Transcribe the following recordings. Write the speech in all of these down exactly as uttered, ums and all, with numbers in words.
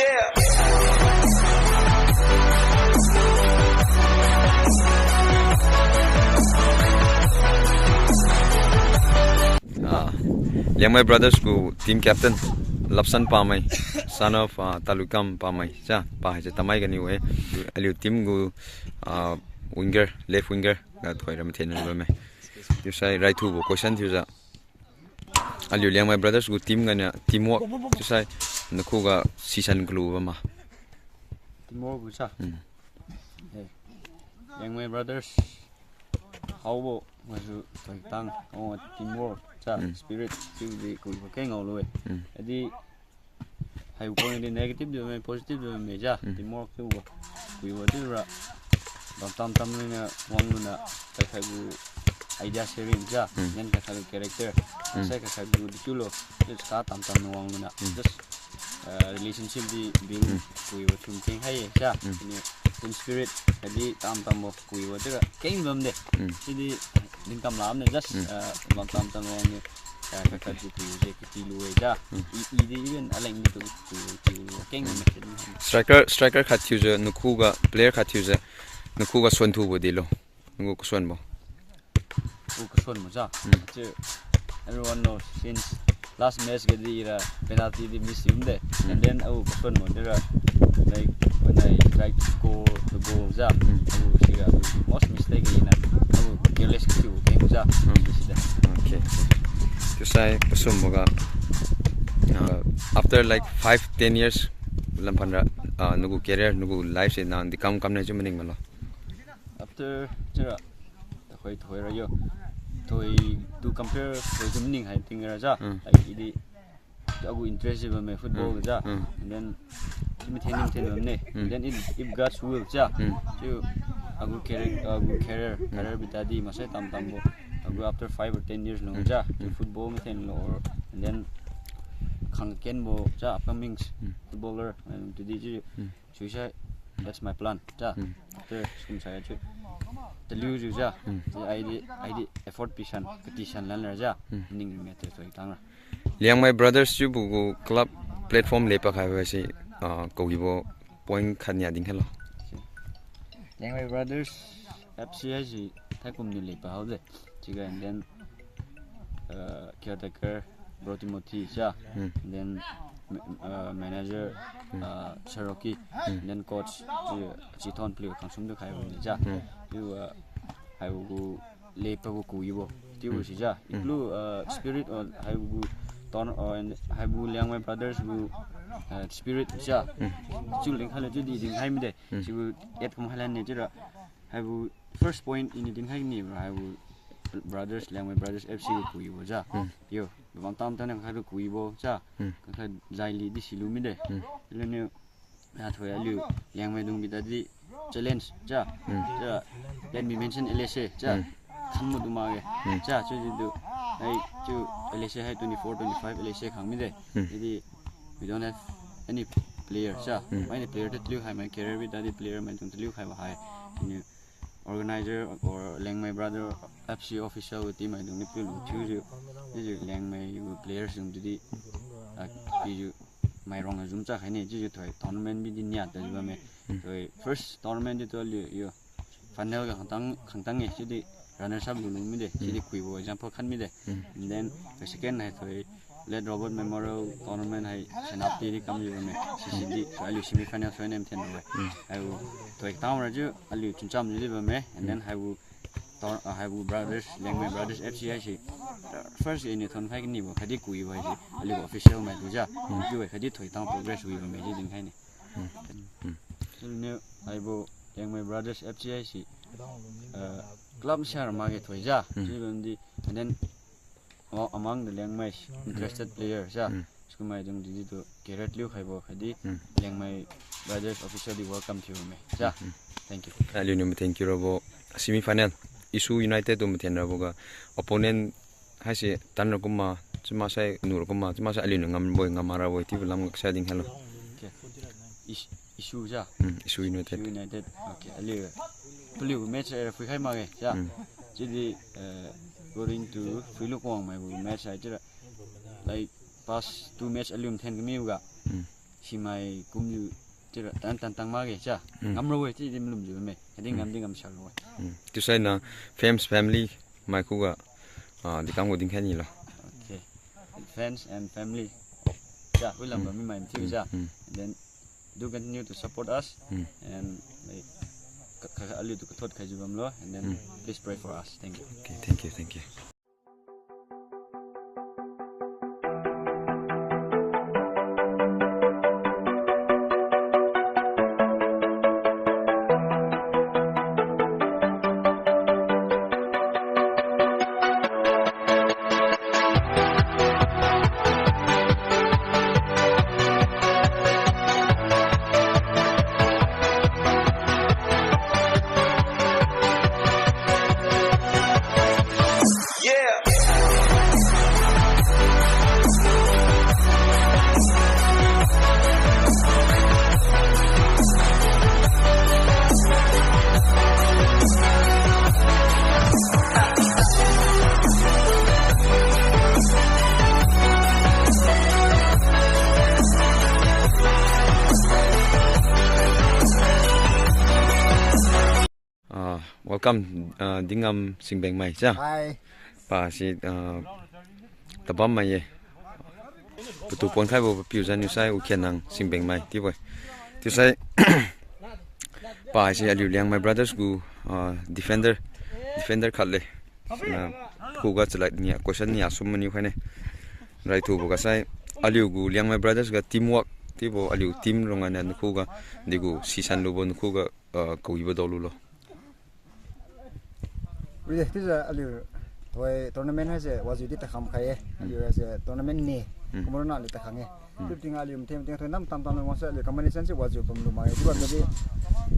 Ah, Liangmai Brothers gu team captain, Lapsan Pamai, son of, ah, Talukam Pamai, cha, pa haise Tamei ganiu-e. Aliu team gu, ah, winger, left winger ga thoira mathen bamme. Chiusai raithubo question thiujiu, aliu Liangmai Brothers gu team ganiu teamwork chiusai nakhuga sisan kalu bamma? Teamwork gu cha. Hmm. Eh, Liangmai Brothers haobo gasu thoitang, o, teamwork cha, hmm, spirit chiudi kuibo keng ngao lu-e. Hmm. Adi haibo point di negative di bamme, positive di bamme ja, hmm, teamwork chiubo. Kuibo chiura tamtam tamniu wang luna, khat khat gu idea sharing ja, hmm, then khat khat gu character, hmm, sai khat khat gu di chiulo, just ka tamtam niu wang luna, hmm, just, uh, relationship di build, hmm, kuibo thiu keng hai ja, hmm, ni team spirit khatdi tamtambo kuibo chiura keng bamde. Hmm. Sidi din kam lamne just, hmm, uh, tamtam tamtam wangniu, uh, khat khat di kuibo je katilu-e ja. Hmm. I, i di even aleng di tu kuibo, kuibo keng bamde. Striker, striker khat thiujiu nakhuga player khat thiujiu nakhuga suan thubo dilo. Nagu kasuanbo. Agu kasuanbo ja. Hmm. Chiu, everyone knows since last match ga di ira penalty di miss thiu de. Hmm. And then agu kasuanbo dira, like, when I tried to score the goal ja, hmm, agu siga agu most mistake ina agu careless thiu keng ja. Hmm. Sida. Okay. Chiusai kasuanbo ga, uh, after like five, ten years lamphanra, uh, nagu career, nagu life se nang di kam kamne chiu maning malo? After chiura, thoi thoi ra yo. Thoi to compare thoi to maning hai ting ra ja. Mm. Like, idi, agu interest di bamme football, mm, ga ja. Mm. And then, chiu mathen ni mathen bamne. Mm. And then, if, if God's will ja. Mm. Chiu, agu career, agu career, mm, career bita di maksai tamtambo. Agu after five or ten years lung, mm, ja. Chiu, mm, football mathen lo or, and then, khangkenbo ja, upcoming, mm, footballer, and to di chiu. Mm. Suisai, that's my plan. Ja. Hmm. After school sai chiu. Taliu jiu ja. Hmm. Chiu I di, I di effort pisan, katisan lan la ja. Hmm. Ning me te toi tang ra. Liangmai Brothers chiubo gu club platform lepa khai ba si, ah, kawibo point khat nia ding khalo. Liangmai Brothers F C I si thaikum niu lepa hao de. Chiga and then, uh, caretaker, Bro Timothy, ja. Hmm. And then, ma-, uh, manager, hmm, uh, Sir Rocky. Hmm. And then coach, uh, Chithon Pliu, Khangsum tu khai bam ja. Hmm. Chiu, uh, haibo gu lepa gu kuibo. Chiubo, hmm, si ja. Hmm. Ipiu, uh, spirit, uh, haibo gu ton, uh, and haibo Liangmai Brothers gu, uh, spirit ja. Hmm. Chiu leng khai le chiu di ding khai mide. Hmm. Chiu et kum khai lan ne chiura. Haibo first point ini dinkhai ni bra, haibo Brothers, Liangmai Brothers F C gu kuibo ja. Hmm. Yo, bam tam tam nang khai ru kuibo ja. Hmm. Kha khai zaili di silu mide. Hmm. Luniu, ya thoi aliu, Liangmai dung bita di challenge ja. Hmm. Ja, let me mention L S A ja. Hmm. Khambo du makge. Hmm. Ja, chiu di du. Hai, chiu L S A hai twenty-four, twenty-five L S A khang mide. Hmm. Jadi, we don't have any player ja. Hmm. Mai ni player tu taliu khai mai career bita di player mai tung taliu khai ba hai. Ini, organizer or Liangmai Brother F C official team maidung ni piu lung thiujiu, chiujiu Liangmai gu players dung tudi, ah, pijiu mairong azum cha khai ni, chiujiu thoi tournament bi di nia ta bamme. Hmm. Thoi first tournament di tu aliu yo final ga khangtang, khangtang e, chiudi runners up lulu mide, chiudi, hmm, kuibo example khat mide. Hmm. And then, the second hai thoi Late Robert Memorial Tournament hai Senapati di kamjiu bamme. C C D, so aliu semi final thoi nem then bamme. Hmm. Haibo thoi tang ra jiu aliu chuncham jiu di bamme. And then, hmm, haibo tor-, ah, haibo Brothers, Liangmai Brothers F C haise, uh, first iniu thon khai kanibo khatdi kuibo haise aliu official mai tu ja. Hmm. Chiu-e khatdi thoi tang progress wi bamme ji dinkhai ni. Hmm. Hmm. Siniu haibo Liangmai Brothers F C haise, uh, club share makge thoi ja. Hmm. Chiu bamdi, and then, oh, among the Liangmai interested player ja. Hmm. Sikum maidung di di tu career liu khaibo khatdi, hmm, Liangmai Brothers official di welcome thiu bamme ja. Hmm. Thank you. Aliuniu mathen thiu rabo semi final, Isu United tu mathen rabo ga opponent haise tan ra kumma, chiu maksai nu ra kumma, chiu maksai aliuniu ngam boi, ngam ra boi, chiubo lam ga sai ding hello. Okay. Is-, Isu ja? Hmm, Isu United. Isu United. Okay, aliu. Paliu match, eh, phui khai makge ja. Hmm. Chiudi, eh, according to phuilu kuang mai bu match hai chiura. Like, past two match aliu mathen kamibo ga. Hmm. simai kumjiu, chiura tan tan tang makge cha. Hmm. Ngamra we, chiudi malumjiu bamme. Kadi Hmm. ngam di ngam salo we. Hmm. Chiusai na fans family mai khuga, ah, di kam gu dingkhai nilo. Okay. Fans and family. Cha, wi lam Hmm. bam mi mai thiu Hmm. cha. Hmm. And then do continue to support us. Hmm. And, like, ka, ka, aliu tu kathot khaijiu bamlo. And then Hmm. please pray for us. Thank you. Okay, thank you, thank you. Ah, welcome, ah, Dingam Singbengmai cha. Hi. Pa si, ah, tabam mai ye. Patu ponkhaibo papiu zan niusai Ukhianang Singbengmai chiubo-e. Chiusai pa si aliu Liangmai Brothers gu, ah, defender, defender khat le. Sina khuga chalad nia, question nia sum maniu khaine. Raithubo ga sai, aliu gu Liangmai Brothers ga teamwork, chiubo aliu team rongga na nakhuga, degu sisan lubo nakhuga, ah, kawibo daolulo. Wi de, chiujiu aliu, thoi tournament haise wajiu di takham khai-e. Aliu haise tournament ni, Hmm. kumronna aliu takhang-e. Hmm. Chiu tingga aliu mathen mathen thoi nam tam tam na wangse aliu combination se wajiu pamlu makge. Chiubo tadi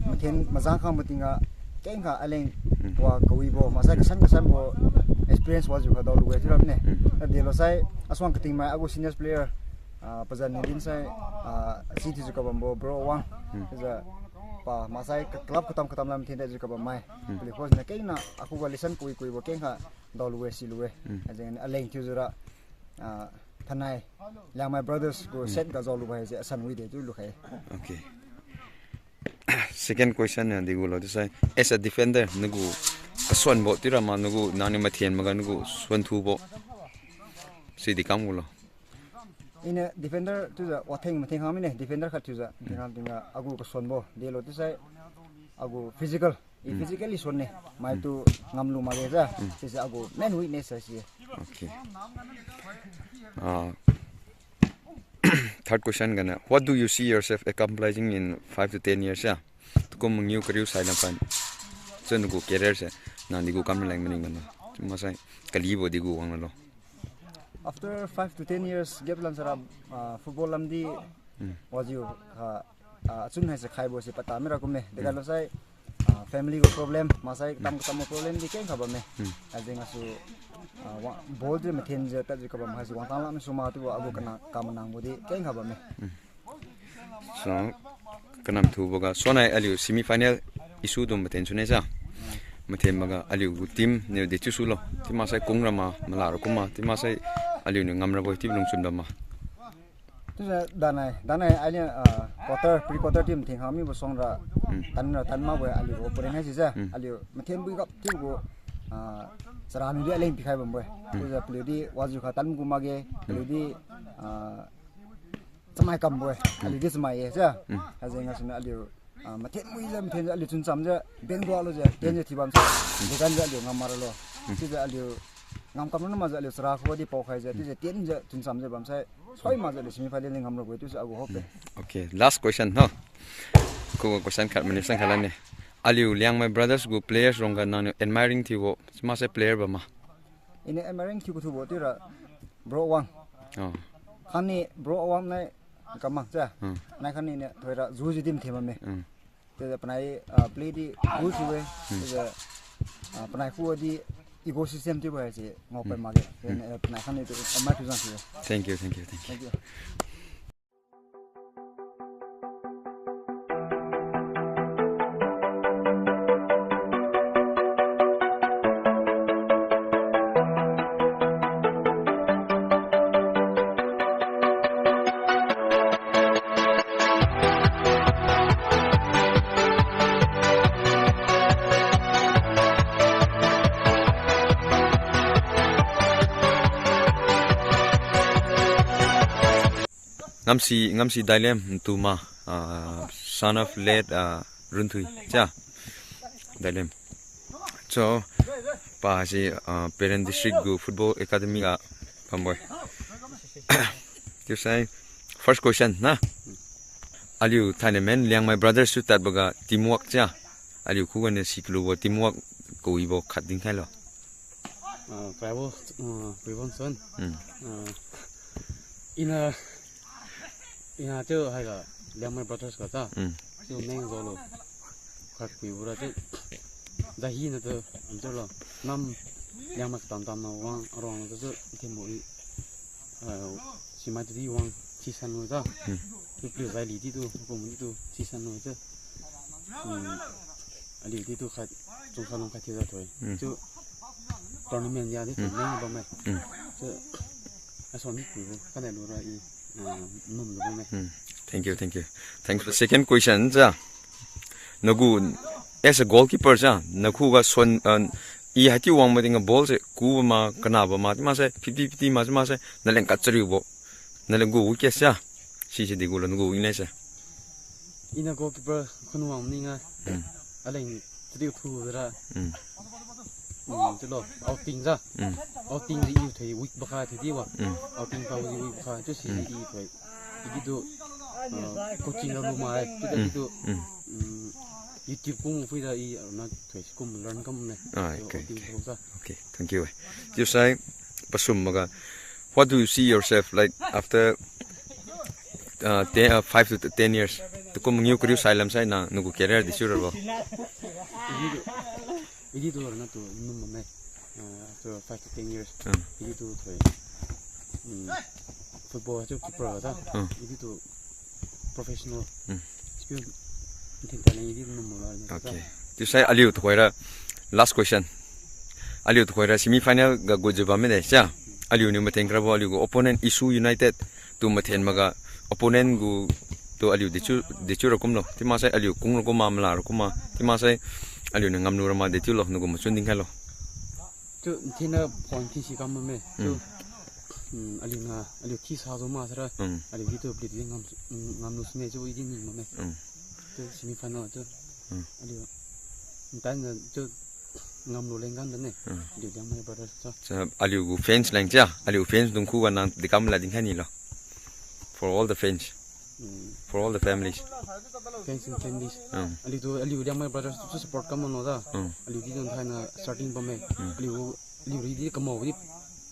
mathen majang khangbo tingga, kengkha aleng Hmm. wa kawibo, maksai kasan kasanbo experience wajiu kha daolu-e chiura ne. Hmm. Adelo sai, asuang katingmai agu seniors player, ah, pazan ni dinsai, ah, si thiujiu kabambo Bro Wang. Hmm. Chiujiu pa maksai ka club katam katam lam mathen dajiu kabammai. Hmm. Paliu coach na kengna akhuga lesson kawi kawibo kengkha daolu-e silu-e. Hmm. Ajeng aleng thiujiura, ah, thainai Liangmai Brothers gu Hmm. set ga jaolubo haise asan wide chiu lukhai. Okay. Second question na degu lo chiusai, as a defender, nagu kasuanbo chiura ma nagu nangniu mathen maga nagu suanthubo. Sidi kam gulo. Iniu defender chiujiu watheng mathen khang mine, defender khat chiujiu, Hmm. mathen khang tingga agu kasuanbo delo chiusai, agu physical, i Hmm. physically suanne, Hmm. maitu ngamlu makge ja, Hmm. sise agu main weakness haise. Okay. Ah, third question ga na, what do you see yourself accomplishing in five to ten years, ya? Tukum mangiu kariu sai lam pan. Chun nagu career se, nang degu kam leng maning gana. Maksai, kalibo degu wang lalo. After five to ten years gap lan sara, ah, football lamdi Hmm. wajiu, ah, ah, achun haise khaibo se pata mira kumme. Dega Hmm. lo sai, ah, family gu problem, maksai Hmm. katam katam gu problem di kengkha bamme. Hmm. Ajeng asu, ah, wa-, ball di mathenjiu tadjiu kabam haise wangtang lam su ma tu agu kana kamanangbo di kengkha bamme. Hmm. So, kanam thuboga, sonai aliu semi final issue dum mathen sune ja. Mathen maga aliu gu team niu dechiu sulo. Chiu maksai kung rama, malara kumma, chiu maksai aliuniu ngamrabo-e chiu lungchun bamma. Chiujiu danai, danai aliu, ah, quarter, pre-quarter team mathen khang mibo suangra, Hmm. tanra tan makbo-e aliu opponent haise ja. Hmm. Aliu mathen bui gap chiubo gu, ah, chara niudi aleng pikhai bambo-e. Hmm. Chiujiu paliudi wajiu kha tan gu makge, Hmm. paliudi, ah, chamai kambo-e, Hmm. aliudi chamai ye ja. Hmm. Ajeng asuniu aliu, ah, mathen muijiu, mathenjiu aliu chuncham jiu, beng dualujiu, Hmm. tenjiu thibam sa, Hmm. deganjiu aliu ngam maralo. Hmm. Chiujiu aliu ngam kamra namajiu aliu chara khuga di paokhaijiu, Hmm. chiujiu tenjiu chuncham jiu bamsai, soi makjiu aliu semi final di ngamrabo-e chiujiu agu hope-e. Hmm. Okay, last question, no? Khuga question khat mani sang khat lane. Aliu Liangmai Brothers gu players rongga nangniu admiring thiubo, chiu maksai player bamma? Iniu admiring thiu kathubo chiura Bro Awang. Oh. Khatni Bro Awang nai kamang ja. Hmm. Nai khatni niu thoira jujiu di mathen bamme. Hmm. Chiujiu panai, ah, play di good thiu-e. Hmm. Chiujiu, ah, panai khuga di ecosystem chiubo haise ngaopai Hmm. makge. Hmm. Then, eh, panai khatni tu admire thiu jang thiu-e. Thank you, thank you, thank you. Thank you. Ngamsi, Ngamsi Dailem, Ntuma, ah, son of late, ah, Runthui, cha. Dailem. So, pa si, ah, Peren District gu Football Academy ga pamboi. Chiusai, first question, na? Aliu thainai men Liangmai Brothers su tadboga teamwork cha. Aliu khuganiu si kalubo teamwork kawibo khat dinkhailo. Ah, paibo, ah, paibo son. Hmm. Ah, ina, ina chiu haiga Liangmai Brothers ga ta. Hmm. Chiu meng zolo. Khat pui bura chiu. Dahi na tu, am chiu lo. Nam Liangmai katam tam na wang, arong tu chiu, thin mo i. Ah, simai tu di wang, chisan lo ta. Hmm. Tu pliu zai li di tu, kum di tu, chisan lo chiu. Hmm. Aliu di tu khat, chung sa long khat thiu da thoi. Hmm. Chiu, tournament ya di tu, hmm, meng bam mai. Hmm. Chiu, ason di pui bu, khat na lu ra i, ah, num lu bam mai. Hmm. Thank you, thank you. Thanks for second question, cha. Nagu, as a goalkeeper, cha, nakhuga son, uh, i hati wang ma dinga ball se, ku ba ma, kana ba ma, ti ma se, fifty fifty ma, ti ma se, naleng kachariu bo. Naleng gu wicket, cha. Si si di gu lo, nagu weakness se. Ina goalkeeper, khun wang ninga. Hmm. Aleng, chariu thu ra. Hmm. Hmm, chiu lo, outing ja. Hmm. Outing di i thoi weak bakha thoi di wa. Hmm. Outing pao di weak bakha, chiu si, hmm, i thoi. I di tu, uh, coaching ra lu mai, chiu di, hmm, tu, hmm, hmm, YouTube kum phui da i, uh, na thoi kum learn kam ne. Ah, so, okay, outing, okay, pao ja. Okay, thank you. Chiusai, pasum maga, what do you see yourself like after, uh, ten, uh, five to ten years? Tukum mangiu kariu sai lam sai na, nagu career di chiu ra bo. I di tu, I di tu na tu num ma me. Ah, after five to ten years. Hmm. I di tu thoi. Hmm. Football chiu keeper ta. Hmm. I di tu professional. Hmm. Skill. Thin talent i di num ma me. Okay. Chiusai aliu tuhoira last question. Aliu tuhoira semi final ga gujiu bam mide cha. Aliu niu mathen kara bo aliu gu opponent Isu United tu mathen maga opponent gu tu aliu dechiu, dechiu ra kumlo. Ti ma sai aliu kung ra kumma, mala ra kumma. Ti ma sai aliu niu ngamlu ra ma dechiu lo, nagu machun dinkhailo. Tu, thina point thi si kam me. Tu, hmm, hmm, aliu na, aliu thi sa zo ma sara. Hmm. Aliu di tu play di ngam, ngamlu sine chiu i di ni ma me. Hmm. Tu semi final tu. Hmm. Aliu, ntan na tu ngamlu leng gan da ne. Hmm. Aliu Liangmai Brothers tu. Cha, aliu gu fans leng cha, aliu fans dung khuga nang di kam la dinkhaini lo. For all the fans. Hmm. For all the families. Fans and families. Hmm. Aliu tu, aliu Liangmai Brothers tu support kam no da. Hmm. Aliu di dun thaina starting bam me. Hmm. Aliu, aliu ri di kamao di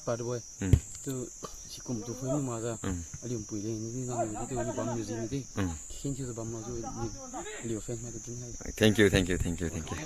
pa de boy. Hmm. Tu sikum tu phui ma da. Hmm. Aliu pui le ni na di tu ni bam music ni di. Hmm. Khin thiu bam no tu ni aliu fans ma tu tin hai. Thank you, thank you, thank you, thank you.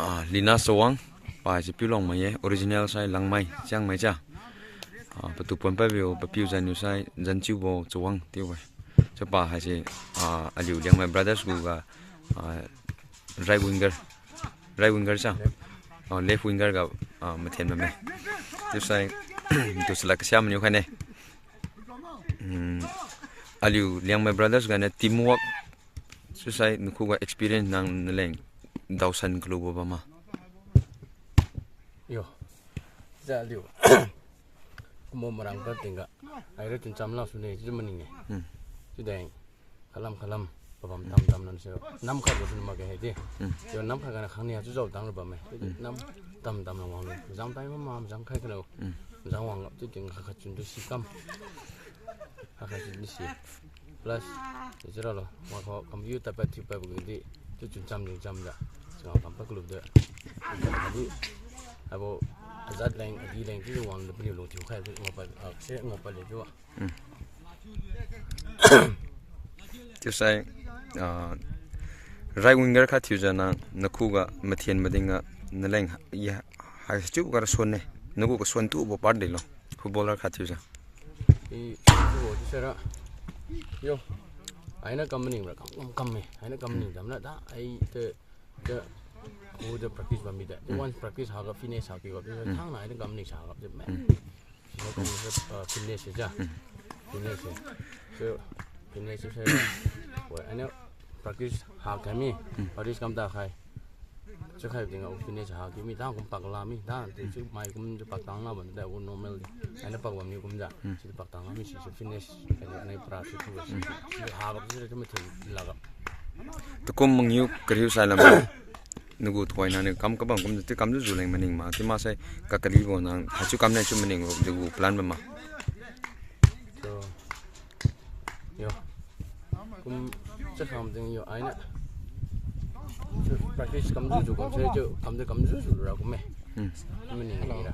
Ah, Lina Chawang, pa si Piulong mai ye, original sai Langmai, Chiangmai cha. Ah, patu pon paibo, papiu zan niu sai, Zanchiubo Chawang, tiu we. Cha pa haise, ah, aliu Liangmai Brothers gu ga, ah, right winger. Right winger cha. Ah, left winger ga, ah, mathen bamme. Chiusai, tu sila kasiam niu khaine. Hmm, aliu Liangmai Brothers ga na teamwork. Chiusai nakhuga experience nang naleng daosan kalubo bam ma. Yo. Cha aliu. Kumo marang pa tingga. Aira tin chamla sune, chiu maning e. Hmm. Chiu deng. Khalam khalam. Pabam tam tam nan se. Nam khat gu sun makge haidi. Hmm. Yo nam khat ga na khang ni ha chiu jao tang ra bamme. Hmm. Nam tam tam na wang lu. Jang tai ma ma, jang khai kalo. Hmm. Jang wang gap chiu ting khat khat chun tu si kam. Khat khat chun tu si. Plus, ijira lo, wangkha kambiu tapa thiu pabo gidi, tu chun cham jing cham ja, chang kam pa club de. Adi, abo, ajat leng, adi leng, tu wang de paliu lung thiu khai, ngopa, ah, se ngopa le tu. Hmm. Chiusai, ah, right winger khat thiujiu nang, nakhuga mathen madingga, naleng, ya, hai chiu ga suan ne, nagu ga suan tubo part dilo, footballer khat thiujiu. I, chiubo chiusai ra. Yo. Aina kam maning ra, kam, kam, kam me. Aina kam maning jam na da, ai te, te, ku te practice bam mi de. Te once practice haga fitness ha kiga, te thang na aina kam maning sa ga, te me. Sino kam se, ah, fitness se ja. Fitness se. So, fitness se, wai, aina practice ha kami, practice kam ta khai. Chiu khai tingga fitness ha kimi ta kum pak la mi ta, te chiu mai kum chiu pak tang la bam ta gu normal di. Aina pak bam ni kum ja. Chiu pak tang la mi si, si fitness, aina, aina pra si tu si. Si ha bak si tu me thin la ga. Tukum mangiu kariu sai lam. Nagu thoi na ni kam kabam kum ti kam ju ju leng maning ma. Ti ma sai kakali bo nang hachu kam ne chu maning bo de gu plan bam ma. So, yo. Kum chiu kham ding yo aina. Practice kam ju ju kam se ju kam de kam ju ju ra kum me. Hmm. Maning ni ra.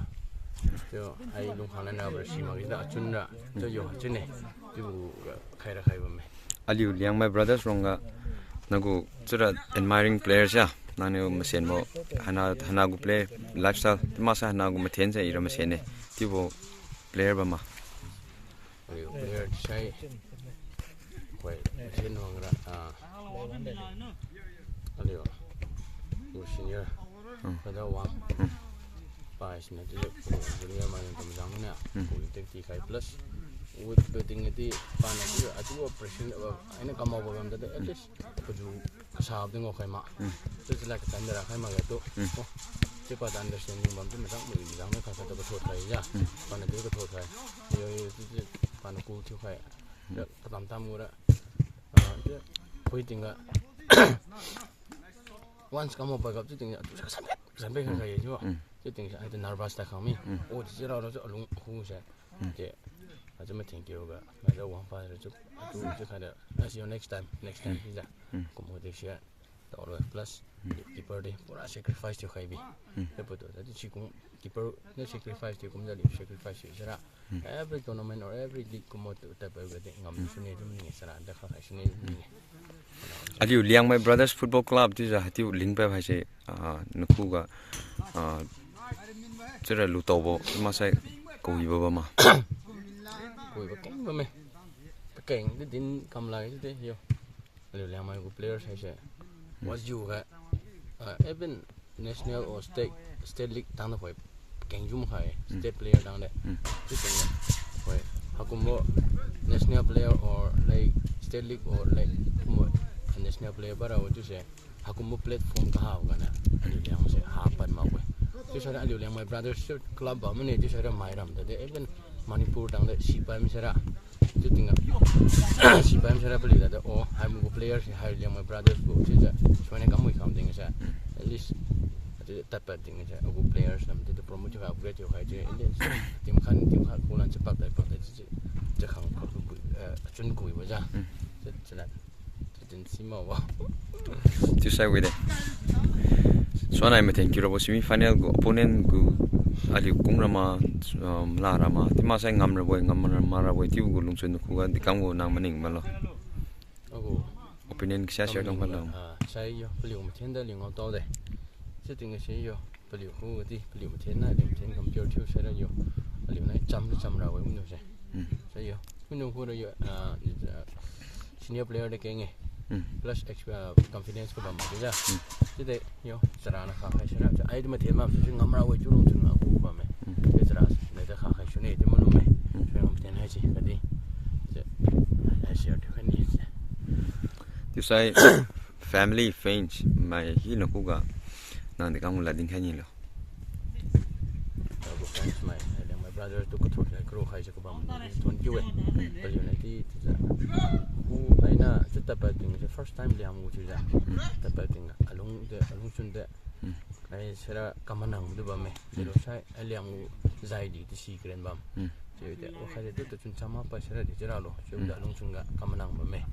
Yo, ai lung khang na na ba si ma ki da chun ra. Chiu yo chun ne. Chiu ga khai ra khai bam me. Aliu Liangmai Brothers rongga nagu chiura admiring players ya. Nangniu masen bo hana, hana gu play lifestyle. Ti ma sai hana gu mathen se ira masen ne. Tiubo player bam ma. Aliu player sai. Wai, masen rongga, ah. Aliu. Gu senior. Hmm. Kada wang. Hmm. Pa isme tu junior mai kam jang na. Hmm. Gu tactic khai plus. With batting ti pa na tu atu pressure, uh, aina kam ma bam da at least. Paju kasab ding khai ma. Hmm. Tu sila ka tan da ra khai ma ga tu. Hmm. Oh. Chiu pa understanding bam tu majang, majang na kha kha tu kathot khai ya. Hmm. Pa na tu kathot khai. Yo, yo, tu, tu, pa na cool thiu khai. Hmm. Ya, katam tam gu ra. Ah, tu, pui tingga. Once kam ma pa gap chiu tingga, tu sa sampe, sampe khai khai ya chiu. Hmm. Chiu tingga, ai tu nervous ta khang mi. Hmm. Oh, chiu ra ra chiu alung hu sa. Hmm. Chiu, achiu ma thank you ga. Mai da wang pa ra chiu, tu chiu khai da. I'll see you next time, next time. Hmm. Chiu ja. Hmm. Kum ho de sia. Tao lo plus. Hmm. Keeper de pura sacrifice thiu khai bi. Hmm. Chiu pa tu, chiu si kum keeper na sacrifice thiu kum ja li sacrifice thiu sira. Hmm. Every tournament or every league kumbo tu tadpad ga de ngam sune tu maning sara da kha khai sune maning. Aliu Liangmai Brothers Football Club chiujiu haitiu linpad haise, ah, nakhuga, ah, chiura lutaobo, maksai kawibo bam ma. Kawibo keng bamme. Pakeng di din kam lai di yo. Aliu Liangmai gu players haise. Hmm. Wajiu ga, ah, even national or state, state league tangda khoi keng jum khai, hmm, state player tangde. Hmm. Chiu tengde. Khoi, haikumbo national player or like state league or like kumbo national player para wo chiuse. Haikumbo platform kaha gana. Aliu Liangmai se ha pan ma we. Chiusai aliu Liangmai Brothers se club bam mane chiusai mai ram tade. Even Manipur tangde sipai mi sara. Chiu tingga, sipai mi sara paliu tade, oh, haimu gu players se, hai Liangmai Brothers gu, chiujiu, suaina kam mui kam tingga se, at least, atu tadpad tingga se, agu players lam, atu promote thiu khai, upgrade thiu khai, chiu, at least, team khat, team khat, kulan chiu pak tai, pak tai, chiu, chiu, chiu khang, khang, eh, achun kuibo ja. Hmm. Chiu, chiu la, chiu din si ma wa. Chiusai wide. Suanai mathen kiu rabo semi final gu opponent gu aliu kung rama, um, la rama. Ti maksai ngam rabo, ngam rama rabo, chiu gu lungchun khuga dikam gu nang maning malo. Agu opinion kisia share kam kam maning palo. Ah, sai yo, paliu mathen da liu ngam tao de. Chiu tingga sai yo, paliu khu di, paliu mathen na, liu mathen compare thiu sai ra yo. Aliu nai cham, cham ra we mnu se. Hmm. Sai yo. Mnu khu ra yo, ah, senior player de keng e. Hmm. Plus ex-, ah, confidence ko bam de ja. Hmm. Chiude yo, chara na kha khai sai ra. Ai di mathen ma, si ngam ra we chiu lungchun ma khu bam me. Hmm. Chiu chara, nai da kha khai sune, chiu malu me. Hmm. Sai ngam mathen haise, kadi. Chiu, haise, atu khai ni. Chiusai, family, friends, mai hina khuga, nang dikam gu lad dinkhai nilo. Agu fans mai, eh, Liangmai Brothers tu kathot khai, karo khai se kabam, thon kiu e. Paliu nai ti, ti ja. Ku aina, chiu tadpad tingga se first time Liangmai gu chiu ja. Tadpad tingga, alung de, alung chun de. Ai sara kamanang du bam me. Delo sai, ai Liangmai gu zai di ti si kren bam. Chiudi, o khaidi tu tu chun chama pa sira di chira lo. Chiudi lungchun ga kamanang bamme.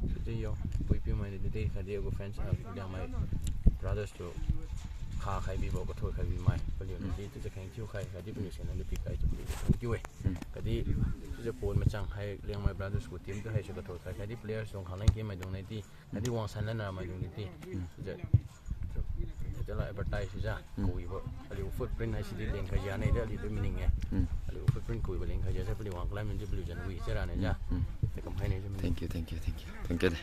Chiudi yo, pui piu mai ni di khaidi agu fans, ah, Liangmai brothers tu kha khai bibo, kathoi khai bi mai. Paliu ni di tu kheng thiu khai, khaidi paliu sena ni pi khai tu paliu thank you e. Kadi, chiujiu pon machang hai Liangmai brothers gu team tu hai su kathoi khai, kadi players dung khalang ki maidung nai di, kadi wangsan lana maidung di di. Chiujiu, chiujiu la advertise chiujiu, kawibo. Aliu footprint hai sidi leng khai jia nai di, aliu tu maning e. Aliu footprint kawibo leng khai jia, sa paliu wang khlai min di paliu jan wi chiura nai jia. Te kam hai nai di maning. Thank you, thank you, thank you. Thank you de.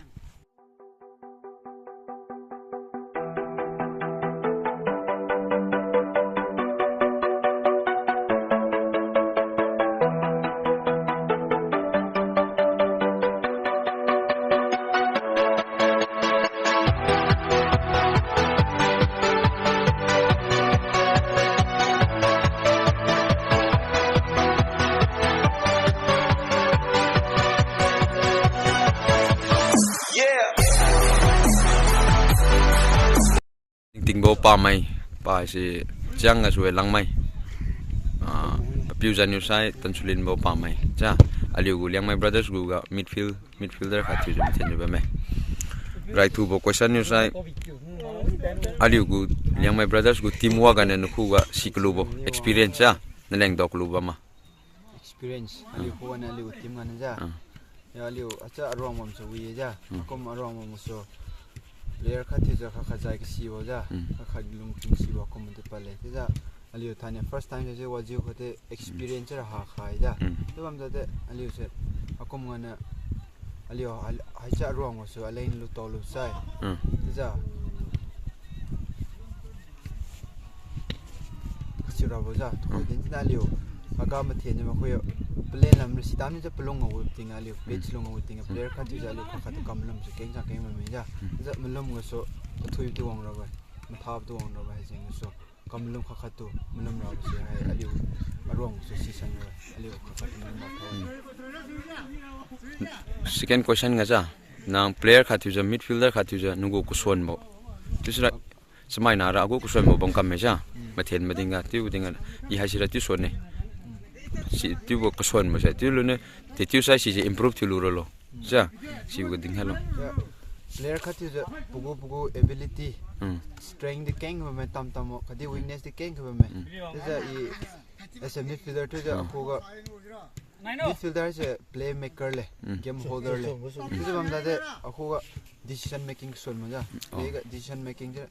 Tingtingbo pamai, pa si Chiang gasu e Langmai. Ah, papiu janiu sai Tansulinbo pamai. Cha, aliu gu Liangmai Brothers gu ga midfield, midfielder khat thiujiu mathen jiu bamme. Raithubo question niu sai, aliu gu Liangmai Brothers gu team wa ganiu nakhuga si kalubo experience cha, naleng dao kalu bamma. Experience, aliu khuganiu aliu team ganiu ja. Ya aliu acha aruang bamsu wi ja. Kum aruang bamsu player khat thiujiu khat khat jai kasibo ja. Khat khat lungchun sibo kum di pale. Chiujiu aliu thaini first time se wajiu khude experience ra ha khai ja. Chiu bamjiu de aliu se akum ganiu aliu haicha aruang bamsu aleng lutao lusai. Chiujiu kasiu rabo ja, tuhoi din jina aliu. Aga mathen jiu makhui plan lam sitam nijiu palung ngagu ting aliu, pitch lung ngagu ting player khat thiujiu aliu khat khat tu kam malum su keng sa keng mami ja. Chiujiu malum gasu, kathui tu wang rabo, matha tu wang rabo haijeng gasu. Kam malum khat khat tu malum rabo si hai aliu aruang su sisan rabo, aliu khat khat tu malum rabo. Second question ga ja, nang player khat thiujiu, midfielder khat thiujiu, nagu kasuanbo. Chiusira, chamaina ra agu kasuanbo bam kamme ja. Mathen mading ga, chiu ding ga, i haisira chiu suan ne. Si chiubo kasuanbo se, chiu lune, te chiusai sise improve thiulu ralo. Ja, sibo ga ding halo. Player khat thiujiu, pagu pagu ability, strength di keng bamme tam tambo, khatdi weakness di keng bamme. Chiujiu i, as a midfielder thiujiu, akhuga, midfielder se playmaker le, game holder le. Chiujiu bamda de, akhuga decision making kasuan ma ja. Play ga decision making se,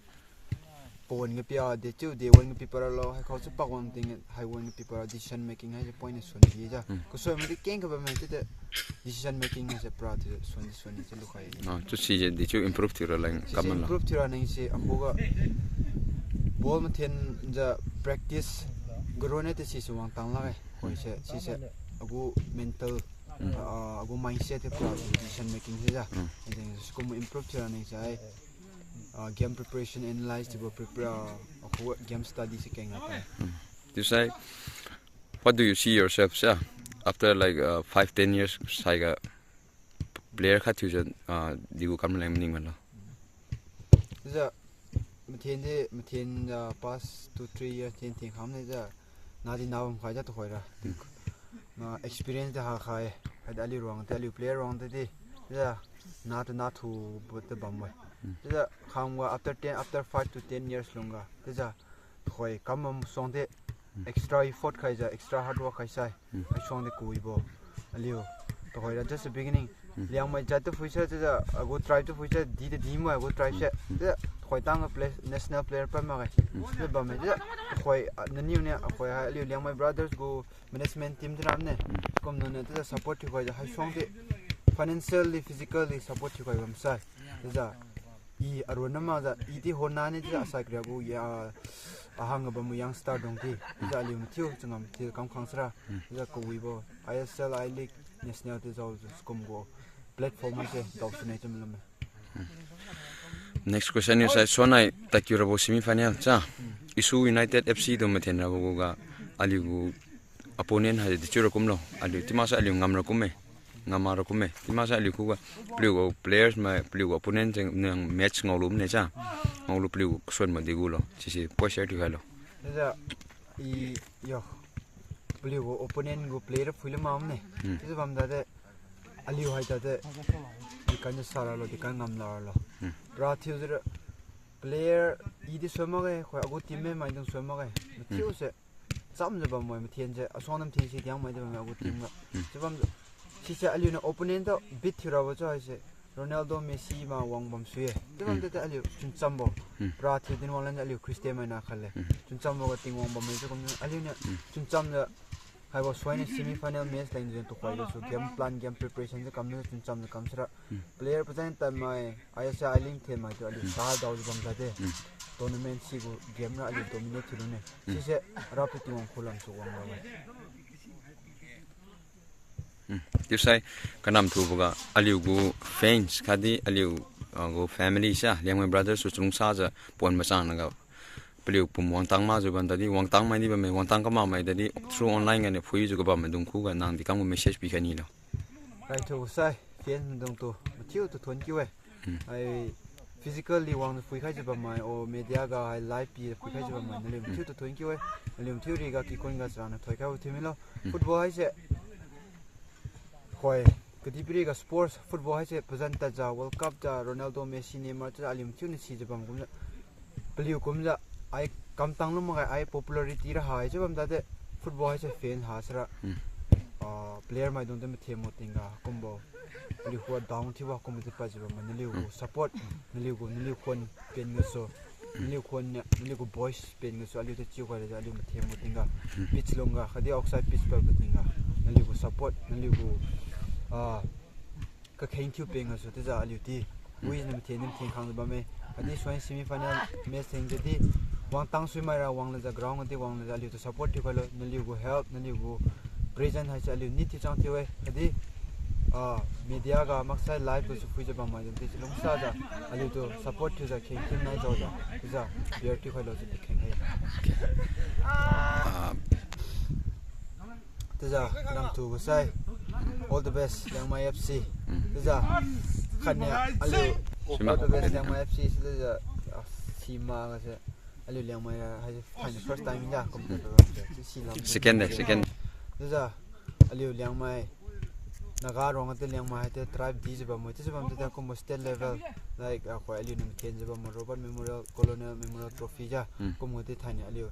pawan ga pia, de chiu, de wan ga pi paralo, haikhao su pak wang ting, hai wan ga pi para decision making haise point niu suan di ja. Kasuan madi keng kaba meng chiude decision making haise para thiu suan di suan di chiu lukhai. Ah, chiu sise de chiu improve thiura leng kam la. Improve thiura nengse akhuga ball mathen jiu practice garone te sise wang tang lakge. Khoise sise agu mental, ah, agu mindset te para decision making se ja. Then sikum improve thiura nengse ai, ah, game preparation, analyze thiubo prepare, ah, akhuga game study se keng la ta. Chiusai, what do you see yourself, sir? After like, uh, five, ten years, saiga player khat thiujiu, ah, degu kam leng maning malo. Chiujiu, mathen di, mathen, ah, past two, three years then then kham nijiu, na di na bam khai jiu tuhoira. Na experience di ha khai, haidi aliu ruang di, aliu player ruang di di, chiujiu, na di na thubo di bambo-e. Chiujiu, khamga after ten, after five to ten years lungga, chiujiu, tuhoi kam bam suang di, extra effort khaijiu, extra hard work khaisai, haisuang di kawibo. Aliu, tuhoira just the beginning. Liangmai jat tu phuisa chiujiu, agu tribe tu phuisa, di di di mai agu tribe se. Chiujiu, tuhoi tangga play, national player pad makge. Chiujiu bamme chiujiu, tuhoi, ah, naniu niu, tuhoi hai aliu Liangmai Brothers gu management team thiu ramne. Kum naniu chiujiu support thiukhaijiu, haisuang di financially, physically support thiukhai bamsai. Chiujiu, i aruan na makjiu, i di honna ne chiujiu asai kariagu ya, ahangga bambo youngster dung di. Chiujiu aliu mathiu changam thiu kam khang sara. Chiujiu kawibo, I S L, I-League, National chiujiu sikum gu platform haise daosu ne chiu malum-e. Next question niu sai, sonai takiu rabo semi final cha, Isu United F C tu mathen rabo guga, aliu gu opponent hai dechiu ra kumlo, aliu chiu maksai aliu ngam ra kumme, ngam ra kumme, chiu maksai aliu khuga, paliu gu players mai, paliu gu opponent jeng nang match ngaolu mane cha, ngaolu paliu gu kasuan ma degulo, sise point share thiukhailo. Chiujiu, i, yo, paliu gu opponent gu player phuilu makmne. Hmm. Chiujiu bam tade, aliu hai tade, dikan sara lo, dikan ngam la lo. Hmm. Para thiujiu ra, player i di sui makge, khoi agu team mate maidung sui makge. Hmm. Mathiu se, chamjiu bammai mathen se, asuang nam thin si diang mai di bamme agu team ga. Hmm. Chiu bam, sise aliu niu opponent tu beat thiu rabo chiu haise, Ronaldo, Messi ma wang bam sui-e. Chiu bam Hmm. tade aliu chunchambo. Hmm. Para thiu din wang lan aliu Christian mai na khat le. Hmm. Chunchambo ga Tingwang bamme chiu kum aliu niu Hmm. chunchamjiu haibo suaini semi final match leng jeng tu khoi gasu game plan, game preparation jiu kamniu chunchamjiu kam sira. Hmm. Player pazan tan mai, I S L I link the mai tu aliu Hmm. ta daojiu bam tade. Hmm. Tournament sigu game ra aliu dominate thiu lune. Hmm. Sise Rapiu Tingwang khulam su wang rabo-e. Hmm. Chiusai kanam thuboga aliu gu fans khatdi aliu, ah, gu family sa, Liangmai Brothers su chalungsajiu pon machang naga paliu pum wangtang makjiu bam tadi, wangtang mai di bamme, wangtang kamak mai tadi, through online ganiu phuijiu kabam maidung khuga nang dekam gu message pikhai nilo. Raithu sai, fans maidung tu, mathiu tu thuon kiu-e. Hmm. Hai physically wang phuikhaijiu bammai, o media ga hai live pi phuikhaijiu bammai, naliu Hmm. mathiu tu thuon kiu-e, naliu mathiu riga kikhun ga charaniu thoikhaibo thiu milo. Hmm. Football haise, khoi, kadihpiri ga sports, football haise pazan tadjiu, World Cup jiu, Ronaldo, Messi, Neymar jiu aliu mathiu niu sijiu bam kumjiu, paliu kumjiu, ai kamtang lu makge, ai popularity ra hai chiu bam tade, football haise fan ha sira, Hmm. ah, player maidung tu mathen mo tingga kumbo, aliu khua down thiubo kumbo di pajiu bammai, naliu gu Hmm. support, naliu gu, naliu khuan pen gasu, naliu khuan niu, naliu gu boys pen gasu aliu tu chiu khai lejiu aliu mathen mo tingga, Hmm. pitch lungga khatdi outside pitch pabo tingga, naliu gu support, naliu gu, ah, kakheng thiu pen gasu chiujiu aliu di, Hmm. wi niu mathen niu mathen khangjiu bamme. Khatdi suai semi final match thengjiu di, wangtang suimaira wang lejiu ground ga di wang lejiu aliu tu support thiu khailo, naliu gu help, naliu gu present haise aliu ni thiu chang thiu-e. Khatdi, ah, media ga maksai live gasu phuijiu bammai di chalungsajiu, aliu tu support thiujiu kheng thin nai jaojiu, chiujiu bear thiu khailo chiu dikheng hai. Ah, Chiujiu, kanam thubo sai, all the best, Liangmai F C. Hmm. Chiujiu, khatniu, aliu, Sima. All the best, Liangmai F C, chiujiu, ah, sima gase, aliu Liangmai, ah, haise, thaini first time ja, kum Hmm. si lam. Second de, second. Chiujiu, aliu Liangmai, Naga rong ate Liangmai haite tribe dijiu bambo, chiujiu bam tate kumbo state level, like, ah, khoi aliu niu mathenjiu bambo Robert Memorial, Colonel Memorial Trophy ja, Hmm. kumbo di thaini aliu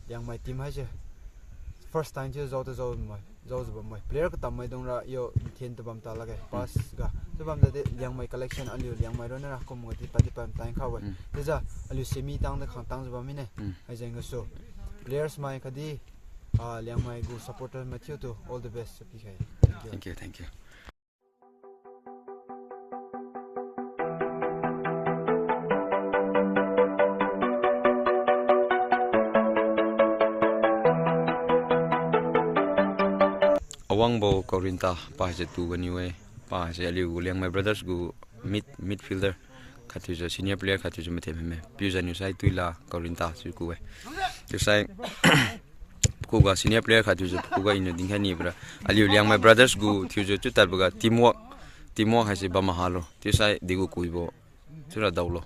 Liangmai team haise first time thiu jao tu jao mai, jaojiu bam mai. Player katam maidung ra yo mathen tu bam ta lakge, Hmm. pass ga. Chiu bam tate Liangmai collection aliu Liangmai ronna ra kumbo di padi pam time kha-e. Hmm. Chiujiu aliu semi tang de khang tangjiu bam mine. Hmm. Haijeng gasu players mai khatdi, ah, Liangmai gu supporter mathiu tu all the best pikhai. Thank you. Thank you, thank you. Awangbo Kaorinta, pa haise tu ganiu-e, pa haise aliu gu Liangmai Brothers gu mid, midfielder, khat thiujiu senior player khat thiujiu mathen mame. Piu janiu sai Tuila Kaorinta chiu ku-e. Chiusai, pakhuga senior player khat thiujiu pakhuga iniu dinkhai nibo ra, aliu Liangmai Brothers gu thiujiu chiu tadboga teamwork, teamwork haise bam mahalo. Chiusai degu kuibo chiura daolo.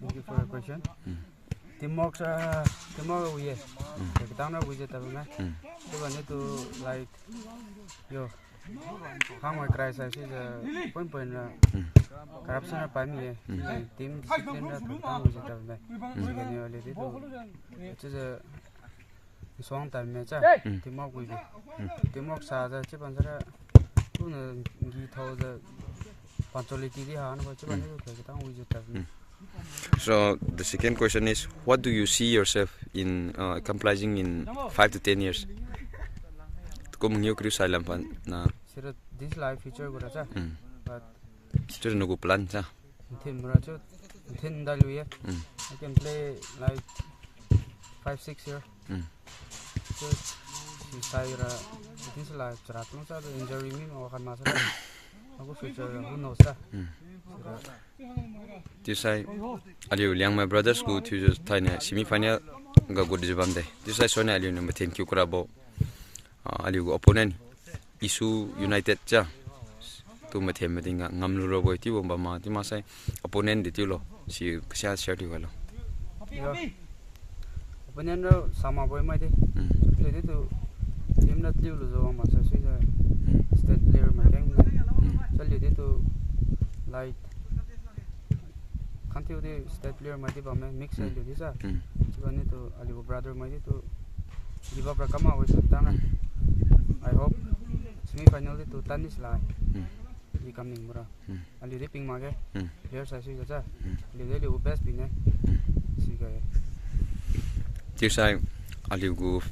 Thank you for your question. Hmm. Teamwork sa, teamwork wi-e. Hmm. Katang ra wijiu tadbo me. Hmm. Chiubo niu tu, like, yo, khangwai krai sai sijiu point point ra, Hmm. corruption ra pai mi-e. Hmm. Team discipline ra katang wijiu tadbo me. Hmm. Siganiu aliu di tu, chiujiu suang tadme cha, Hmm. teamwork wibo. Hmm. Teamwork sajiu chiu bam sara, kuniu ngi thaojiu punctuality di haniu chiu bam Hmm. niu tu katang wijiu tadbo me. Hmm. So, the second question is, what do you see yourself in, uh, accomplishing in five to ten years? Kum ngiu kariu sai lam pan na. Sira this life future gu ra cha. Hmm. But Chiu nagu plan cha. Nthin ra chiu, nthin da lu ye. Hmm. I can play like five, six year. Hmm. Chiu, si sai ra, this life chara tung sa injury mi ma khan ma sa. Agu future who knows sa. Hmm. Sira. Chiusai, aliu Liangmai Brothers gu thiujiu thaini semi final ga gutjiu bamde. Chiusai soni aliuniu mathen kiu karabo. Ah, aliu gu opponent, Isu United cha. Tu mathen mating ga ngamlu rabo-e chiubo bam ma, chiu maksai opponent di chiulo. Si kasia share thiu khailo. Yo. Opponent ra sama bo-e mai di. Hmm. Di tu, team na tliu lu jo wang ma sa sui ja. Hmm. State player mai keng na. Hmm. Chaliu di tu, like, khantiu di state player mai di bamme, mix Hmm. aliu di sa. Hmm. Chiubo ni tu, aliu brother mai di tu, give up ra kam ma wei su tang na. Hmm. I hope semi final di tu tan di sila. Hmm. Di kam ning bra. Hmm. Aliu di ping makge. Hmm. Player sai sui ja ja. Hmm. Aliu di aliu best pine. Hmm. Siga. Chiusai aliu gu,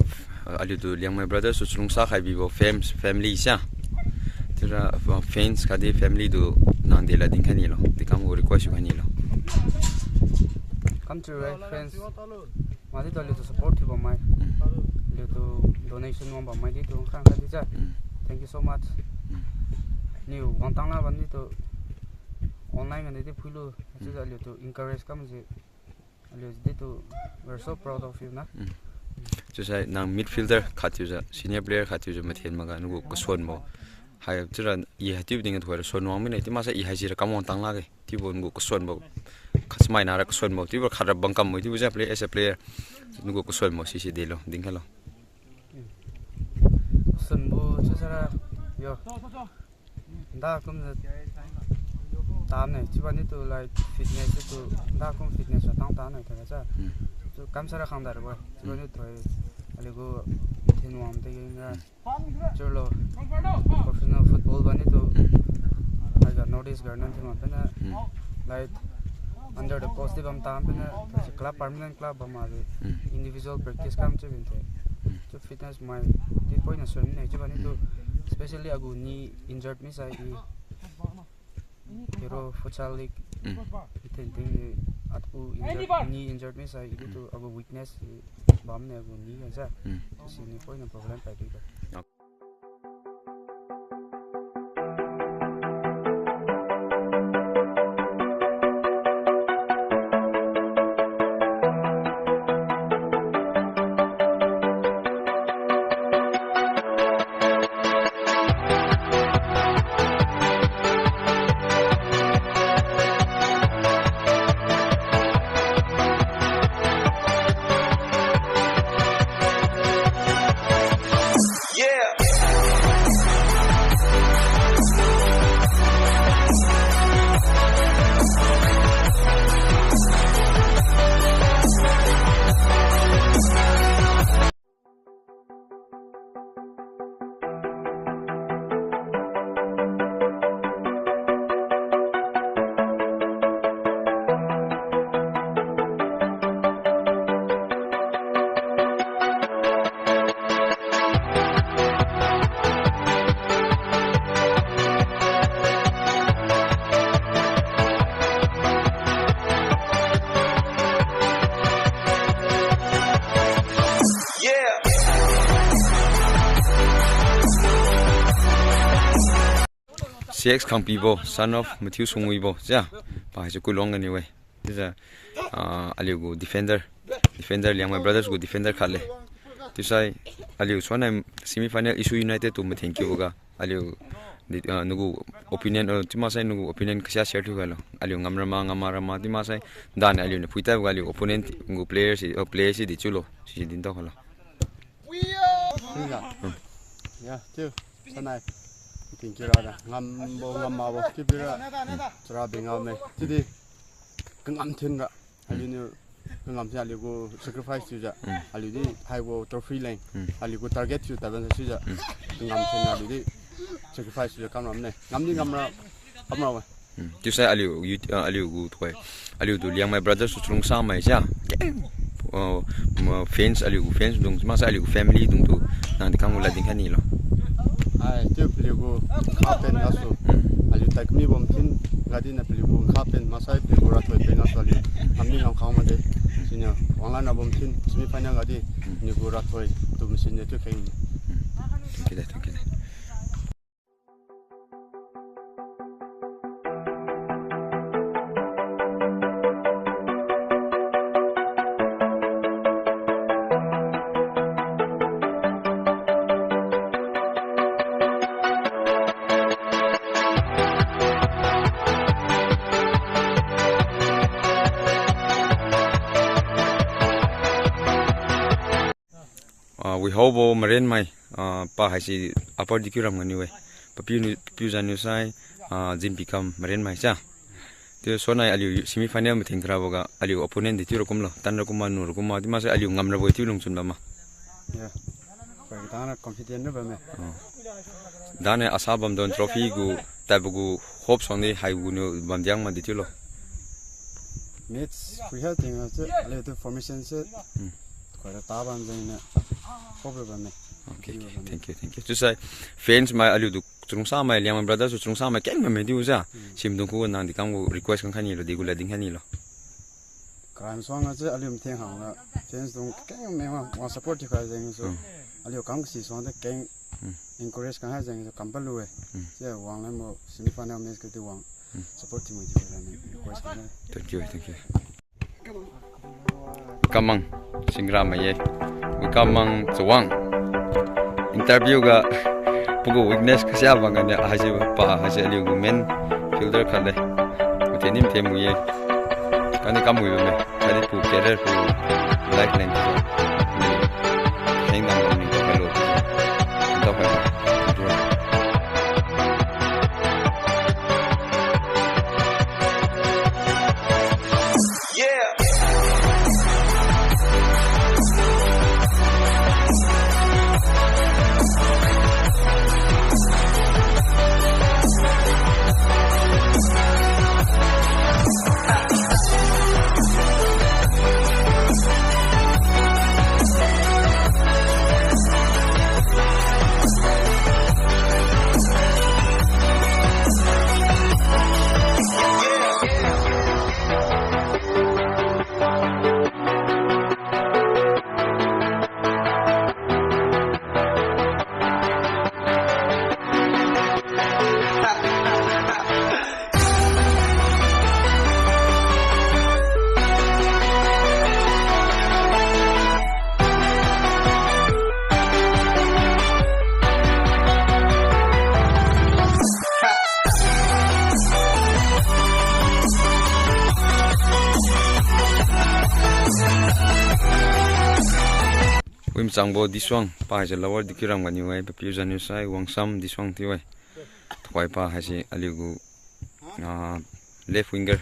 aliu tu Liangmai Brothers tu chalungsa khai bibo fam-, family sa. Chiura, uh, fans khatdi family tu nang dela dinkhai nilo. Di kam gu request khai nilo. Kam chiu rai fans. Madi tu aliu tu support thiu bammai. Mm. Aliu tu donation wang bammai di tu khang khat di ja. Mm. Thank you so much. Mm. Niu wang tang la bam di tu online ga di phuilu. Mm. Chiujiu aliu tu encourage kam ji. Aliu di tu, we're so proud of you na. Mm. Chiusai nang midfielder khat thiujiu, senior player khat thiujiu mathen maga nagu kasuanbo. Hai chiura i hai chiubo ding ga thuira suan wang mine, chiu maksai i hai sira kam wang tang lakge. Chiubo nagu kasuanbo, kasmaina ra kasuanbo, chiubo khat ra bangkam mo, chiubo ja play as a player. Nagu kasuanbo sise delo, dinkhai lo. Kasuanbo chiusai ra, yo. Nda kum tane, chiubo ni tu like fitness tu, nda kum fitness ra tang tane thaga sa. Hmm. Tu kam sara khang da rabo. Chiubo ni tu aliu gu thin wang te ging ra. Hmm. Chiulo. Professional football bani tu. Hmm. Haiga North East ga nang thin wang tana. Hmm. Like under the coach di bam tam tana. Club, permanent club bam ma di. Hmm. Individual practice kam chiu bin te. Hmm. Chiu fitness mai di point na suan ne chiubo ni tu. Hmm. Especially agu knee injured mi sai i. Hero Futsal League. Mm. Ithen ting ni atu injured, knee injured mi sai i tu agu weakness i bam ne agu knee ga sa. Mm. Sini point na problem pai di. Okay. C X Khangpibo, son of Matthew Sungwibo, ja, pa haisu Kulong ganiu-e. Chiujiu, ah, aliu gu defender, defender Liangmai Brothers gu defender khat le. Chiusai, aliu suanai semi final Isu United tu mathen kiuga, aliu di, ah, nagu opinion, ah, chiu maksai nagu opinion kasia share thiu khailo. Aliu ngam rama, ngam ma rama, chiu maksai, dan aliu niu phuitaiboga aliu opponent gu player si, oh, player si di chiulo, si din tao khailo. Chiujiu. Hmm. Ya, chiu. Suanai. Thank you rada. Ngambo ngam mabo chiu bira. Chara bing ngam-e. Chiudi kangam thin ra. Aliu niu kangam thin aliu gu sacrifice thiujiu. Mm. Aliu di haibo trophy leng. Mm. Aliu gu target thiu tadban sa chiujiu. Mm. Kangam thin aliu di sacrifice thiujiu kam ram ne. Ngam di ngam ra, kam ra-e. Hmm. Chiusai aliu youth, ah, aliu gu thoi. Aliu tu Liangmai Brothers tu chalungsa mai sia. Keng. Oh, ma fans, aliu gu fans dung, maksai aliu gu family dung tu. Nang di kam gu lad dinkhai nilo. Ai, chiu aliu gu khapen gasu. Hmm. Aliu tai kami bom thin, gadi na aliu gu khapen, maksai aliu gu rathoi pen gasu aliu. Ngam di ngam khang made. Siniu, wanglan ra bom thin, semi final gadi. Hmm. Niu gu rathoi, tu machine niu chiu kheng. Hmm. Thank you de, thank you de. Ah, Wihaobo Marenmai, ah, pa haise Upper Diku ram ganiu-e. Papiu niu, papiu janiu sai, ah, Jinpikam Marenmai cha. Chiu sonai aliu semi final mathen karaboga aliu opponent di chiura kumlo, tanra kumma, nura kumma, chiu maksai aliu ngamrabo chiu lungchun bamma. Yeah. Khoi katang ra confident ra bamme. Oh. Dane asa bamdon trophy gu, tadbo gu hope suangdi haigu niu bamdiang ma di chiulo. Match phuiha tingga se, aliutu formation se. Hmm. Khoi ra ta bam jengniu hope ra bamme. Okay, okay. Thank you, thank you. Chiusai fans mai aliutu chalungsa mai, Liangmai brothers tu chalungsa mai keng bamme diu ja. Hmm. Simdung khu nang di kam gu request khang khai nilo, di gu lad dinkhai nilo. Karan suangga se aliu matheng hangga fans dung keng mengma wang support thiukhai jengsu. Hmm. Aliu kam kasi suangde keng Hmm. encourage khang hai jengsu kam palu-e. Hmm. Chi wang lanbo semi final match kadi wang Hmm. support thiu mi thiu rani request khang hai. Thank you, thank you. Kamang, Singra mai ye. Kamang Chawang. Interview ga pagu weakness kasia bang ganiu haise pa haise aliu gu main fielder khat le. Mathen ni mathen mu ye. Kani kam wi bamme. Kani pu career pu life leng. Heng dam bam ni ko kalu. Ntau kai. Wimchangbo Disuang, pa haise Lower Diku ram ganiu-e, papiu janiu sai Wangsam Disuang thiu-e. Tuhoi pa haise aliu gu, ah, left winger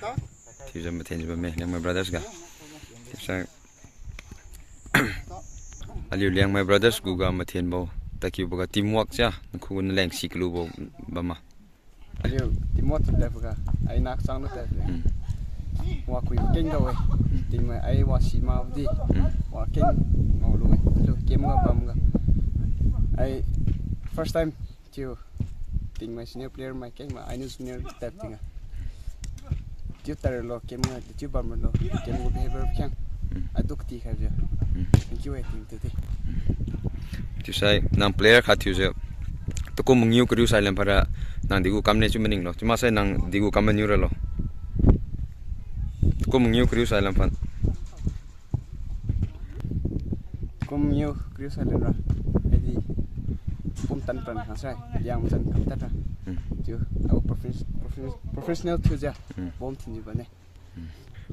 thiujiu mathenjiu bamme, Liangmai brothers ga. Chiusai aliu Liangmai brothers gu ga mathenbo, takiubo ga teamwork sia, nakhu gu naleng si kalubo bamma. Aliu teamwork thiu tadboga, ai nak chang lu tadbo. Hmm. Wa kui keng dao-e. Tingmai ai wa si ma di. Hmm. Wa keng ngao lu-e. Lu kem ga bamga. Ai first time chiu tingmai senior player mai keng ma ainiu junior tad tingga. Chiu tadlo kem ga, chiu bamlo, kem gu behavior keng. Hmm. Aduk ti khaijiu. Hmm. Thank you, eh, team tu di. Chiusai nang player khat thiujiu, tukum mangiu kariu sai lam phara, nang degu kamne chiu maninglo. Chiu maksai nang degu kam maniu ralo. Tukum mangiu kariu sai lam phan. Kum mangiu kariu sai lam ra. Haidi pumtan pan khang sai, Liangmai chan kam tadra. Hmm. Chiu, au profes-, profes-, professional thiujiu, Hmm. bom thinjiu bamne.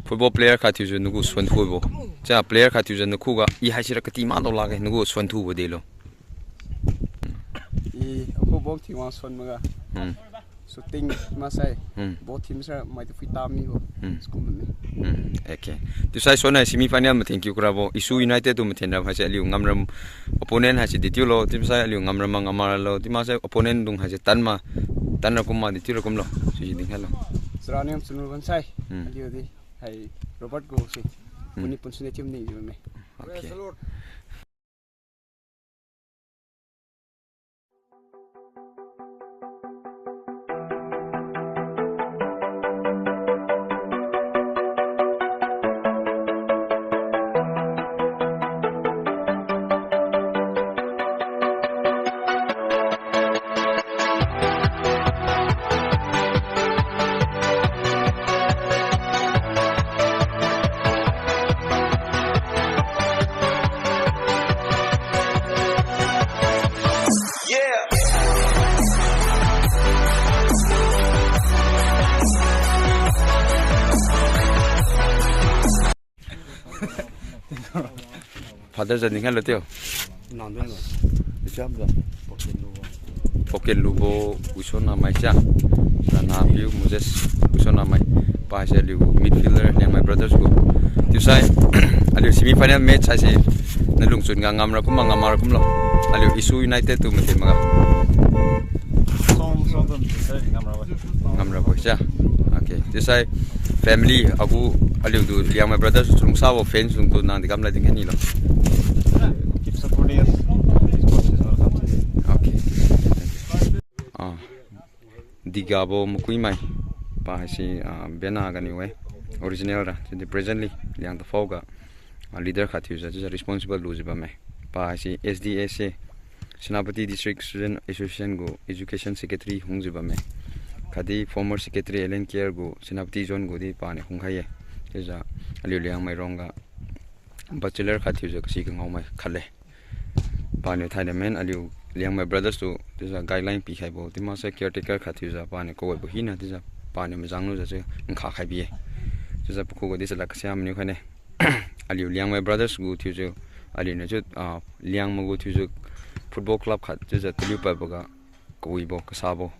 Football player khat thiujiu nagu suan thubo. Cha player khat thiujiu nakhuga, i haisira kati ma dao lakge, nagu suan thubo delo. I akhu bom thin wang suan maga. Hmm. Shooting maksai. Hmm. Ball thin sira maidi phui tamibo. Hmm. Sikum bamne. Hmm. Okay. Chiusai sonai semi final mathen kiu karabo. Isu United tu mathen ra haise aliu ngamram opponent haise di chiulo. Chiu maksai aliu ngamram ma ngamralo. Chiu maksai opponent dung haise tan ma. Tanra kumma di chiura kumlo. Sisi dinkhalo. Chara niu chunru bansai. Hmm. Aliu di. Hai Robert gu si. Hmm. Puni pun sune chiu maningjiu bamme. Okay. Father jani kha lo tio. Nang dun lo. Ijam da. Poken Lubo Wishonamai cha. Rana piu Moses Wishonamai. Pa haise aliu midfielder Liangmai Brothers gu. Chiusai aliu semi final match haise nalungchun ga ngamra kumma ngamra kumlo. Aliu Isu United tu mati maga. Song, song dun, sir, ngamra bo. Ngamra bo cha. Okay. Chiusai family agu aliu tu Liangmai Brothers tu lungsabo fans lung tu nang di kam la ding kani lo. Keep supporting us. Support is welcome. Okay. Ah, Digabo Makuimai. Pa haise, ah, Bena ganiu-e. Original ra. Chiudi presently Liangtaphao ga, ah, leader khat thiujiu, chiujiu responsible lujiu bamme. Pa haise S D S A, Senapati District Student Association gu Education Secretary hungjiu bamme. Khatdi former Secretary L N K R gu Senapati Zone gu di paniu hungkhai-e. Chiujiu aliu Liangmai rongga bachelor khat thiujiu kasi kangaomai khat le. Paniu thainai men aliu Liangmai Brothers tu chiujiu guideline pikhaibo, chiu maksai caretaker khat thiujiu paniu kawibo hina chiujiu paniu majang lujiu chiu nkha khai bi-e. Chiujiu pakhuga di chalak kasia maniu khaine. Aliu Liangmai Brothers gu thiujiu, aliuniu chiu, ah, Liangmai gu thiujiu football club khat chiujiu taliu padboga kawibo, kasabo.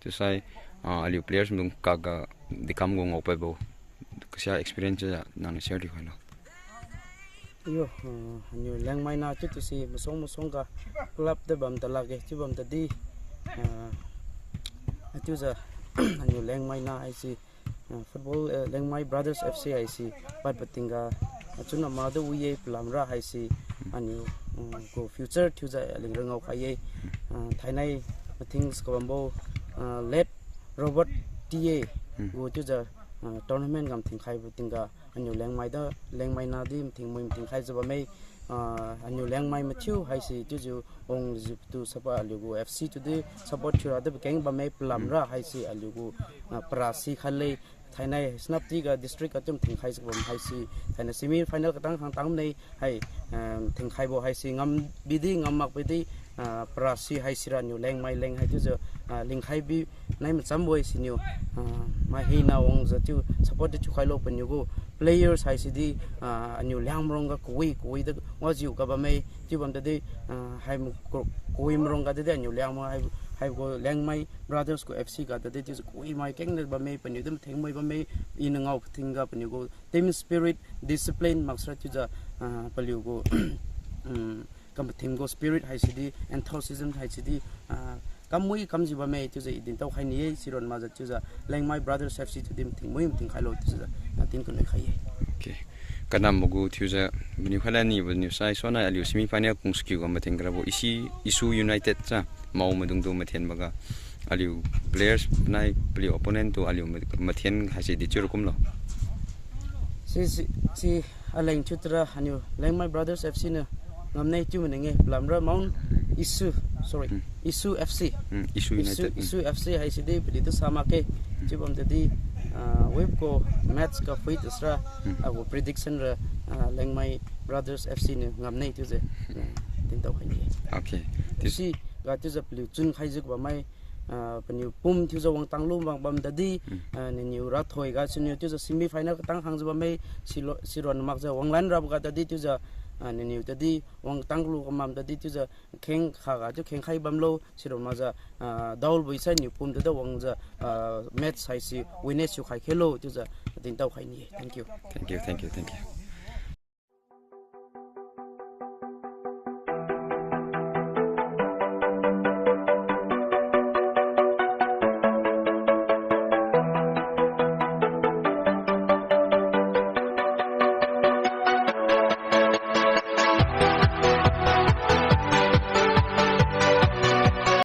Chiusai, ah, aliu players maidung kakga dikam gu ngao padbo, kasia experience chiujiu nangniu share thiukhailo. Yo, ah, aniu Liangmai na chiu tuse masuang masuang ga club di bam talakge, chiu bam tadi, ah, chiujiu, aniu Liangmai na haise, ah, football, ah, Liangmai Brothers F C haise padbo tingga, achun ama di wi-e palamra haise, aniu, um, gu future thiujiu aling rangao khai-e, ah, thainai mathing kabambo, ah, late Robert T A gu chiujiu, ah, tournament ga mathing khaibo tingga, aniu Liangmai di, Liangmai na di mathing mui mathing khaijiu bamme, ah, aniu Liangmai mathiu haise chiujiu wangjiu tu sapa aliu gu F C tu di support thiura di pakeng bamme palamra haise aliu gu, ah, parasi khat le thainai Senapati ga district ga chiu mathing khaijiu bam haise thainai semi final katang khang tangmane hai, ah, mathing khaibo haise ngam bidi ngam mak bidi, ah, parasi haisira aniu Liangmai leng hai chiujiu, ah, lingkhai bi nai machambo-e siniu, ah, mai hina wangjiu chiu support di thiukhailo paniu gu players haise di, ah, aniu Liangmai rongga kawi kawi di wajiu ga bamme chiu bam tadi, ah, hai m-, ko-, kawi mai rongga tadi aniu Liangmai hai, haibo gu Liangmai Brothers gu F C ga tadi chiujiu kawi mai keng di bamme paniu di mathing mui bamme iniu ngao patingga paniu gu team spirit, discipline maksara chiujiu, ah, paliu gu, um, kam pathim gu spirit haise di, enthusiasm haise di, ah, kammui kamjiu bamme chiujiu i dintao khai ni-e, siron makjiu chiujiu Liangmai Brothers F C tu di mathing mui mathing khailo chiujiu, ah, tin kanui khai-e. Okay. Kanambo gu thiujiu, maniu khaila nibo niu sai sona aliu semi final kung skiu ga mathen karabo Isi, Isu United cha, mao maidung tu mathenboga, aliu players nai paliu opponent tu aliu ma-, mathen haise di chiura kumlo. Si, si, si aleng thiutura aniu Liangmai Brothers F C niu ngamne chiu maning-e, palamra Mount Isu, sorry, Isu F C. Hmm, Isu Isu, United, hmm. Isu F C haise di paliu tu sa makge. Chiu bam tadi, ah, web gu match ga phui tasara, agu prediction ra, ah, Liangmai Brothers F C niu ngamne chiujiu, ah, dintao khai ni-e. Okay. F C ga chiujiu paliu chun khaijiu bammai, ah, paniu pum thiujiu wangtang lu bam bam tadi, ah, niniu rathoi ga siniu chiujiu semi final katang khangjiu bamme, silo, siron makjiu wanglan rabo ga tadi chiujiu, ah, niniu tadi wangtang lu kamam tadi chiujiu kheng kha ga chiu kheng khai bamlo, siron makjiu, ah, daol bui sai niu pum tadi wangjiu, ah, match haise win thiu khai khelo chiujiu dintao khai ni-e. Thank you. Thank you, thank you, thank you.